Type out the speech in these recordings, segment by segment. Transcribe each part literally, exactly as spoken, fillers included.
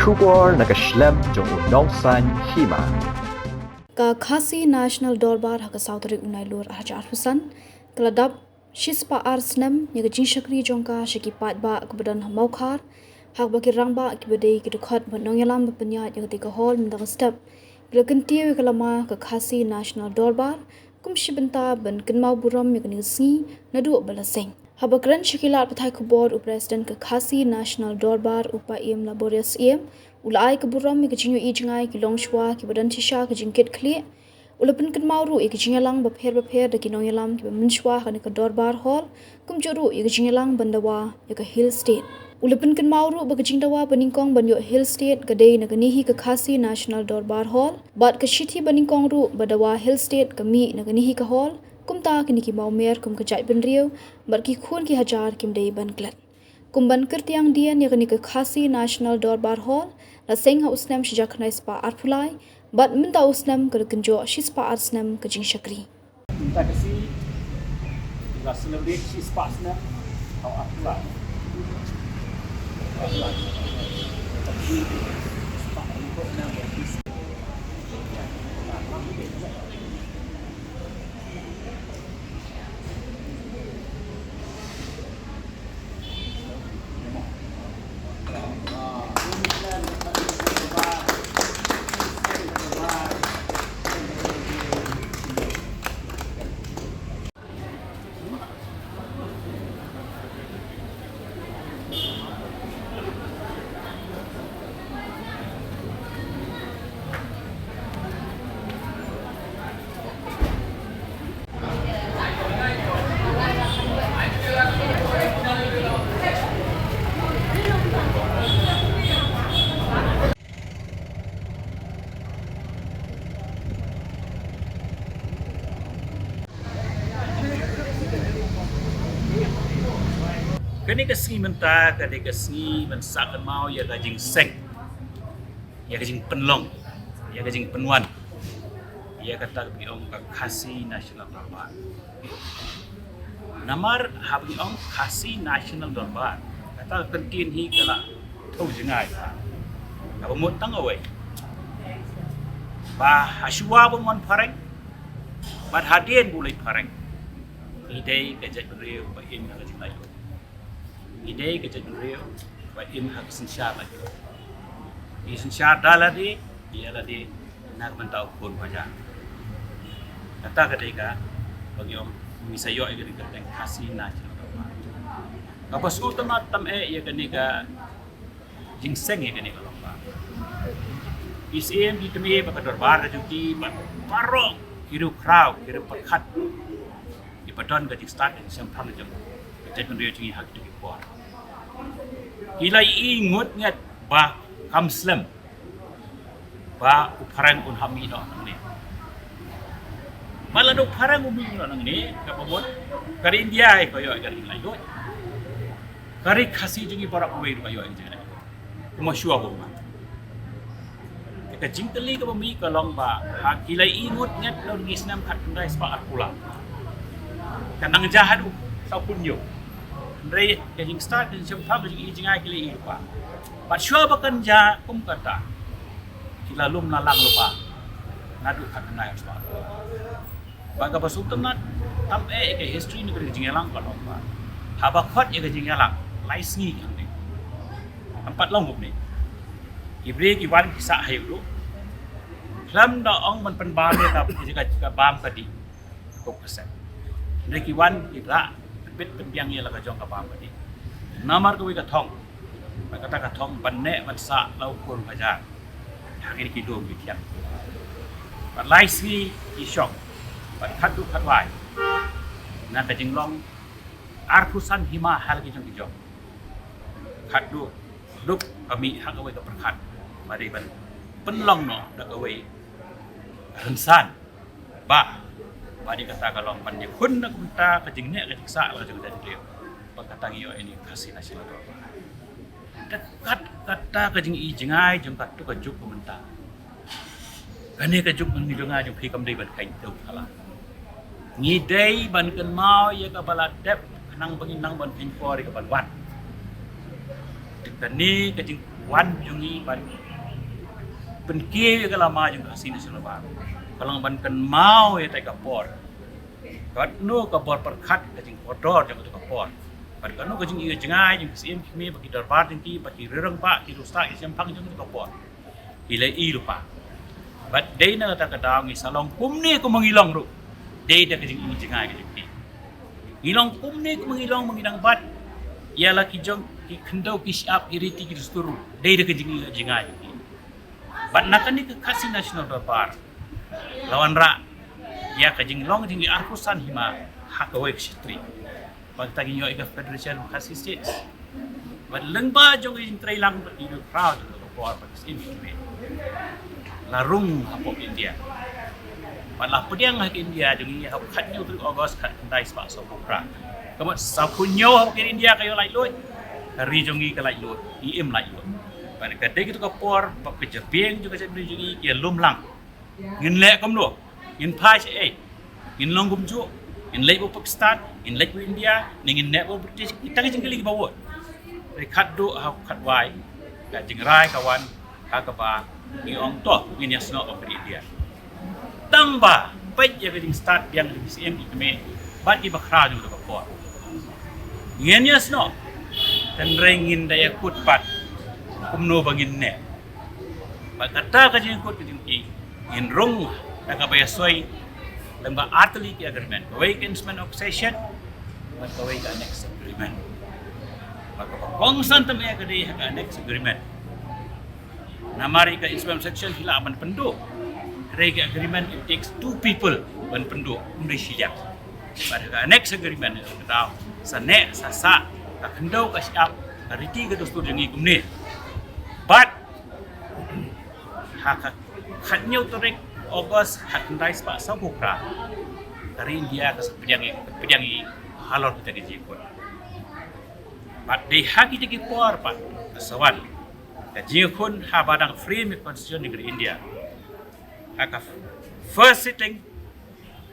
Khubor na ka shlem jong u Nongsaiñ Hima. Ka Khasi National Dorbar ha ka saw tarik u Nailur arhajar arphew san ka la dap shispah ar snem ïa ka jingshakri jong ka sha ki paidbah kiba don ha Mawkhar, ha kaba ki rangbah kiba dei ki dkhot bad nongïalam ba pynïaid ïa katei ka hall mynta ka step ki la kyntiew ïa ka lama ka Khasi National Dorbar kum shi bynta ban kynmaw burom ïa kane ka sngi naduh ba la seng. Haba kren sha ki lad pathai khubor u President ka Khasi National Dorbar u Paiem Laborious Syiem u la ai ka burom ïa ka jingïohi jngai ki longshuwa kiba don shisha ka jingkit khlieh. U la pynkynmaw ruh ïa ka jingïalang bapher bapher da ki nongïalam kiba mynshuwa ha kane ka Dorbar Hall, kumjuh ruh ïa ka jingïalang ban dawa ïa ka Hill State. U la pynkynmaw ruh ba ka jingdawa ba nyngkong ban ïoh Hill State ka dei na kane hi ka Khasi National Dorbar Hall, bad ka shithi ba nyngkong ruh ba dawa Hill State ka mih na kane hi ka hall. Kumta kine ki mawmer kum ka jaitbynriew bad ki khun ki hajar kim dei ban klet. Kum ban kyrtiang dien ïa kane ka Khasi National Dorbar Hall la seng ha u snem shihajar khyndai spah arphew lai, bad mynta u snem ka la kynjoh shispah ar snem ka jingshakri. Mynta ka sngi la celebrate shispah snem. Tau arphew lai. Kane ka sngi mynta ka dei ka sngi ban sah kynmaw ïa ka jingseng, ïa ka jingpynlong, ïa ka jingpynwan ïa kata kaba ngi ong ka Khasi National Dorbar. Namar haba ngi ong Khasi National Dorbar, kata ka kyntien hi ka la thew jngai kaba mut tang kawei, ba hashuwa ban wan phareng bad hadien ba u leit phareng, ngi dei ka jaitbynriew ba im ha ka jinglaitluid. Ngi dei ka jaitbynriew ba im ha ka synshar laitluid. Ngi synshar da lade ïa lade na ka bynta u khun u hajar. Kata ka dei kaba ngi ong, ngi sa ïoh ïa kane ka kyrteng Khasi National Dorbar. Kaba sngewtynnat tam eh ïa kane ka jingseng ïa kane ka long ba ki Syiem ki Kmie bad ka dorbar ka jong ki bad baroh ki riewkhraw ki riewpyrkhat kiba don ka jingstad ka jingshemphang jong ka jaitbynriew jong ngi ha kito ki por ki la ïohi ngut ngat ba kam slem ba u phareng un hap mih noh nangne. Ba lada u phareng u mih noh nangne, kaba mut ka ri India ka ïoh ka jinglaitluid, ka ri Khasi jong ngi baroh kawei ruh ka ïoh ka jinglaitluid. Kumba shuwa ba u mih. Ka jingkylli kaba mih ka long ba ha ki la ïohi ngut ngat na u ngi snem khatkhyndai spah arphew lai, ka nang jia haduh sawphew hynñiew. Hynrei ka jingstad ka jingshemphang ka jingïohi jngai ki la ïohi lypa. Bad shuwa ba kan jia kum kata, ki la lum la lang lypa naduh khatkhyndai spah arphew lai. Bad kaba sngewtynnat tam eh ïa ka history na ka jingïalang ka long ba haba khot ïa ka jingïalang lai sngi hangne. Em pat long kumne. Ki briew ki wan ki sah ha ïing ruh, khlem da ong ban pynbam ïa ka, ka, ka bam ka dih, ka kok ka sem. Hynrei ki wan ki rah pynbit pynbiang ïa la ka jong ka bam ka dih. Namar kawei ka thong, bad kata ka thong ban neh ban sah la u khun u hajar ha kine ki lum ki thiang. Bad lai sngi ki shong bad khatduh khatwai na ka jinglong arphew san hima ha la ki jong ki jong. Khatduh duk ka mih ha kawei ka pyrkhat ba dei ban pynlong noh da kawei ka rynsan. Ba, ba dei kata ka long ban ïakhun na ka bynta ka jingneh ka jingsah la ka jong ka jaitbynriew. Ba kata ngi ïoh ïa kane ka Khasi National Dorbar. Te kat kata ka jingïohi jngai jong katto ka juk ka mynta. Kane ka juk mynta jong nga jong phi kam dei ban kheiñ thew thala. Ngi dei ban kynmaw ïa kaba la dep khnang ba ngin nang ban kheiñ por ïa kaban wan. Te kane ka jing wan jong ngi ban pynkiew ïa ka lama jong ka Khasi National Dorbar. Ka long ban kynmaw ïa kata ka por. Katno ka bor pyrkhat ka jingkordor jong kata ka por. Bad katno ka jingïohi jngai jong ki syiem ki kmie bad ki dorbar jong ki bad ki rangbah ki riewstad ki shemphang jong kata ka por. Ki la ïohi lypa. Bad dei na kata ka daw ngi sa long kumne kumba ngi long ruh. Dei da ka jingïohi jngai ka jong ki. Ngi long kumne kumba ngi long ba ngi dang bat ïa la ki jong ki khyndew ki shyiap ki riti ki dustur ruh. Dei da ka jingïohi jngai ka jong ki. Bad na kane ka Khasi National Dorbar la wanrah ïa ka jinglong jong ngi arphew san hima ha kawei ka shatri. Bad kata ngi ïoh ïa ka Federation of Khasi States. Bad lyngba jong ka jingtrei lang bad ngi khraw jong ka por bad ka sien ki mei. La rung hapoh India. Bad la pdiang ha ka India jong ngi ha u khathynñiew tarik August khatkhyndai spah sawphew phra. Ka mut sawphew hynñiew hapoh ka India ka ïoh laitluid. Ka ri jong ngi ka laitluid, ngi im laitluid. Bad ka dei kata ka por ba ka jabieng jong ka jaitbynriew jong ngi ki ïalum lang. Ngin leh kumno? Ngin phai shaei? Ngin long kumjuh? Ngin leit bad Pakistan, ngin leit bad India, ne ngin leit bad British? Kita ki jingkylli kiba bun. Hynrei khatduh ha khatwai ka jingrai ka wan ha kaba ngi ong to ngin ïasnoh bad India. Tang ba peit ïa ka jingstad biang jong ki syiem ki kmie bad kiba khraw jong kata ka por. Ngin ïasnoh, hynrei ngin da ïakut pat kumno ba ngin neh. Bad kata ka jingkut ka jingkti ngin rung da kaba ïasoi lyngba artylli ki agreement, kawei ka Instrument of Accession bad kawei ka Annex Agreement. Bad kaba kongsan tam eh ka dei ha ka Annex Agreement. Namar ïa ka Instrument of Accession ki lah ban pynduh, hynrei ka agreement it takes two people ban pynduh, ym dei shi liang. Bad ha ka Annex Agreement ka daw sa neh sa sah ka khyndew ka shyiap ka riti ka dustur jong ngi kumne. Bad ha ka khathynñiew tarik August khatkhyndai spah sawphew phra ka ri India ka sa pdiang ïa, pdiang ïa halor kita ki jingkut. Bad dei ha kita ki por pat ka sa wan ka jingkut haba dang frame constitution jong ka ri India. Ha ka first sitting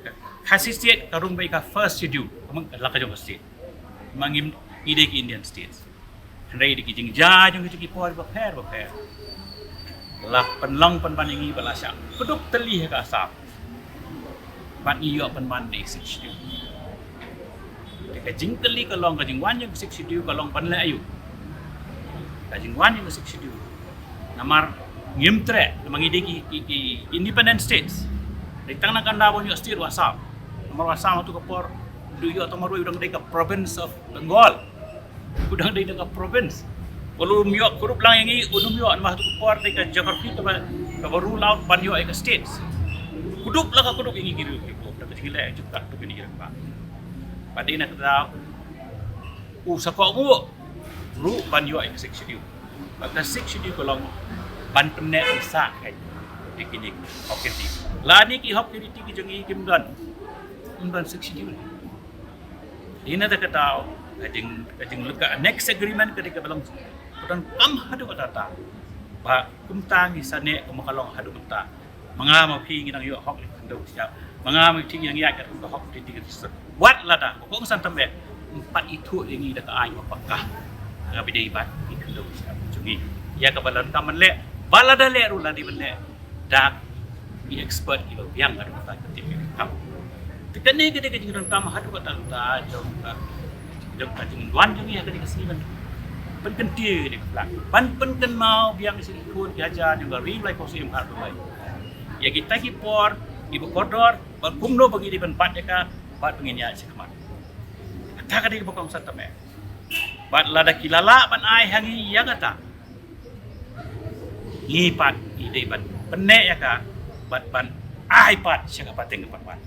ka Khasi State ka rung bad ka first schedule, ka mut ka la ka jong ka state. Ma ngim, ngi dei ki Indian States. Hynrei dei ki jingjia jong ki jong ki por bapher bapher. La pynlong pynban ïa ngi ba la shah kdup tylli ha ka Assam. Bad ngi ïoh pynban da ka Sixth Schedule. Te ka jingkylli ka long, ka jingwan jong ka Sixth Schedule ka long ban leh aïu? Ka jingwan jong ka Sixth Schedule. Namar ngim treh, namar ngi dei ki, ki, ki independent states. Dei tang na ka daw ban ïoh state u Assam. Namar u Assam ha tu ka por u dang ïoh tang marwei u dang dei ka province of Bengal. U dang dei na ka province. Ka lum ïoh ka rup lang ïa ngi, u lum ïoh namar ha tu ka por dei ka geography kaba, kaba rule out ban ïoh ïa ka states. Ka rup la ka rup ïa ngi ki riew ki rup, da ka jingleh jingkat tu kini ki rang ba. Bad dei na ka daw u sa kohnguh ruh ban ïoh ïa ka Sixth Schedule. Bad ka Sixth Schedule ka long ban pynneh pynsah ïa kine ki hok ki riti. Lane ki hok ki riti ki jong ngi kim don, kim don Sixth Schedule. Dei na kata ka daw ka jing, ka jinglut ka Annex Agreement ka dei kaba long pyndonkam haduh katta. Ba kumta ngi sa neh kumba ka long haduh mynta. Ma nga ma phi ngi dang ïoh hok ïa ka khyndew ka shyiap. Ma nga ma phi ngi dang ïaid ïa ka hok ïa ka dustur. Wat lada ba kongsan tam eh, ym pat ithuh ïa ngi da ka aiñ ba paka. Nga ba dei bad ïa ka khyndew ka shyiap jong ngi. Ïa kaba la donkam ban leh, ba lada leh ruh la dei ban leh da ki expert kiba biang haduh katta ka tip ïa ka kam. Te kane ka dei ka jingdonkam haduh katta katta jong ka, jong ka jingwan jong ngi ha kane ka sngi ban pynkyntiew ïa ka flag, ban pynkynmaw biang ïa ki khun ki hajar jong ka Ri Bhoi Khasi Jaiñtia Khasi. Ïa kita ki por kiba kordor, bad kumno ba ngi dei ban bat ïa ka, bad ba ngin ïaid shakhmat. Kata ka dei kaba kongsan tam eh. Bad lada ki la lah ban ai ha ngi ïa kata, ngi pat ngi dei ban pynneh ïa ka bad ban ai pat sha ka pateng ka pateng.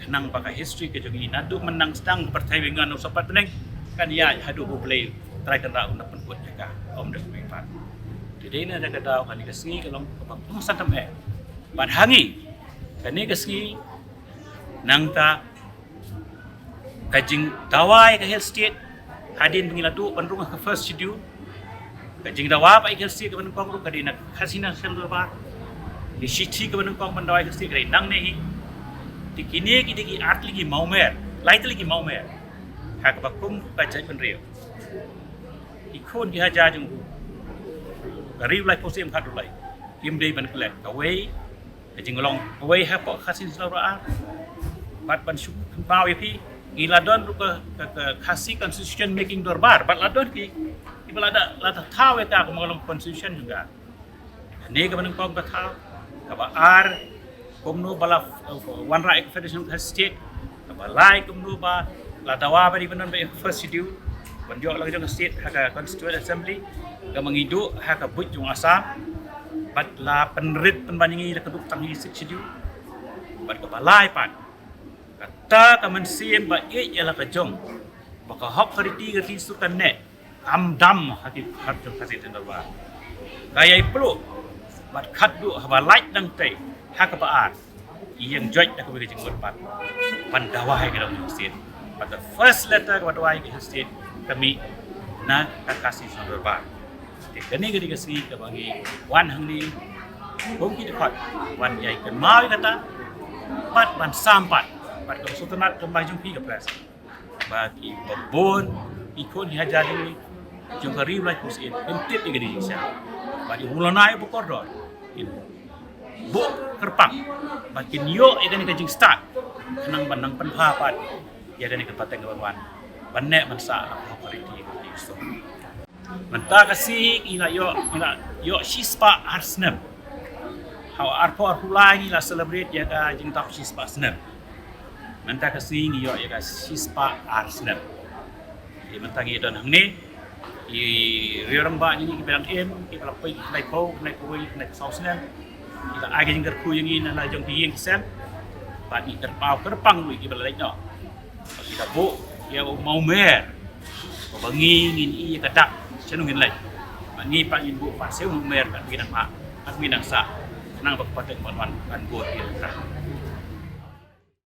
Khnang ba ka history ka jong ngi naduh mynta sdang ka pyrthei ba ngan ym sa pat bneng, kan ïaid haduh ba U Blei Trai Kynrad un da pynkut ïa ka, ym da kmie pat. Te dei na kata ka daw kane ka sngi ka long kaba kongsan tam eh. Bad ha ngi kane ka sngi nangta ka jingdawa ïa ka Hill State hadien ba ngi la duh ban rung ha ka First Schedule. Ka jingdawa pat ïa ka Hill State kaba nyngkong ruh ka dei na ka Khasi National Dorbar. Ka shithi kaba nyngkong ban dawa ïa ka Hill State ka dei nangne hi. Te kine ki dei ki artylli ki mawmer, laitylli ki mawmer ha kaba kum ka jaitbynriew. Ki khun ki hajar jong u Ka ri u laiphew snem khatar lai. Kim dei ban klet kawei ka jinglong kawei hapoh Khasi National Dorbar. Bad ban shu kynmaw ïa phi, ngi la don ruh ka, ka, ka Khasi Constitution Making Dorbar, bad la don ki, kiba la da, la da thaw ïa ka kum ka long constitution jong ka. Kane kaba nyngkong ka thaw, kaba ar, kumno ba la, uh, wanrah ïa ka Federation of State, kaba lai kumno ba la dawa ba dei ban don ba ïa ka First Schedule ban ïoh la ka jong ka state ha ka Constituent Assembly, kaba ngi duh ha ka buit jong Assam, bad la pynrit pynban ïa ngi la ka dup tang ïa ka Sixth Schedule, bad kaba lai pat, kata ka mynsiem ba ïeit ïa la ka jong, ba ka hok ka riti ka riti sur ka neh, kam dam ha ki khmat jong Khasi National Dorbar. Ka ïai pluh bad khadduh haba lait dang tei ha kaba ar, i ïeng joit da kawei ka jingmut pat ban dawa ïa ka dong state. But the first letter kaba dawa ïa ka state ka mih na ka Khasi National Dorbar. Te kane ka dei ka sngi kaba ngi wan hangne kum ki dkhot wan ïai kynmaw ïa kata, bad ban sam pat, bad ka sngewtynnat kaba jong phi ka press. Ba ki babun ki khun ki hajar jong ngi jong ka ri u laiphew snem kin tip ïa ka dei jingshisha. Ba ki u lana ïa u ba kordor kin buh kyrpang ba kin ïoh ïa kane ka jingstad khnang ban nang pynbha pat ïa kane ka pateng ka ban wan ban neh ban sah ha ka riti ka riti. Mynta ka sngi ngi la ïoh, ngi la ïoh shispah ar snem. Ha u arphew arphew lai ngi la celebrate ïa ka jingdap shispah snem. Mynta ka sngi ngi ïoh ïa ka shispah ar snem. Te mynta ngi don hangne, ki riew rangbah jong ngi kiba dang im, kiba la poi ki khyndai phew, khyndai phew wei, khyndai phew saw snem, ki la ai ka jingkyrkhu ïa ngi na la jong ki ïing ki sem. Bad ngi kyrpad kyrpang ruh ïa kiba la leit noh. Ba ki da buh ïa u mawmer. Ba ngi ngin ïoh ïa ka dak shano ngin leit. Ba ngi pat ngin buh pat sha u mawmer, kat ngi nang ha, kat ngi nang sah. Khnang ba ka pateng ban wan ban buh ïa ka dak.